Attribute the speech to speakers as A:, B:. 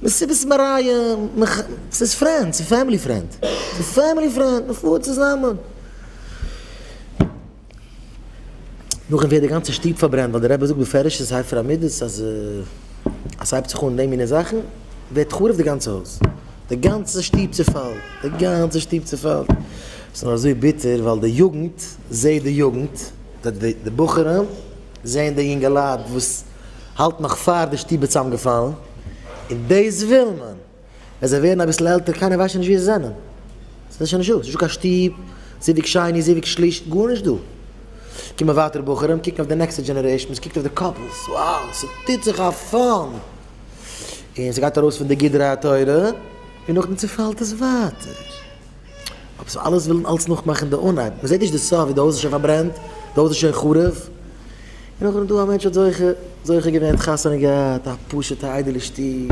A: מסיבת מרעים, ס'איז friend, ס'איז family friend, ס'איז family friend, מ'פארט צוזאמען. נאכדעם ווערט די גאנצע שטוב פארברענט, ווייל דער רבי זאגט בפירוש אין ספר המידות אז אז ס'הייבט זיך אן די מיני זאכן, ווערט חרוב די גאנצע הויז, די גאנצע שטוב צעפאלט, די גאנצע שטוב צעפאלט. ס'איז נאר אזוי ביטער ווייל די יוגנט זעט די יוגנט, די בחורים זעען די יונגעלייט וואס האלט נאך פאר די שטוב איז צוזאמגעפאלן, און דאס וויל מען. ווען זיי ווערן אביסל עלטער קיינער ווייסט שוין נישט ווי זיי זענען, ס'איז שוין נישטא, ס'איז נישטא קיין שטוב, זיווג שני, זיווג שלישי, גארנישט דא. קומען ווייטער בחורים קוקן אויף די next ע generation, מען קוקט אויף די couples, wow, ס'טוט זיך א fun, און ס'גייט ארויס פון די גדרי התורה, און נאכדעם צופאלט עס ווייטער. אבער ס'איז אלעס ווילן אלץ נאכמאכן די אנהייב, מ'זעט נישט די סוף ווי די הויז איז שוין פארברענט, די הויז איז שוין חרוב, און נאכדעם דא א מענטש האט זוכה זוכה געווען, חתונה געהאט, א פשוטע איידעלע שטוב.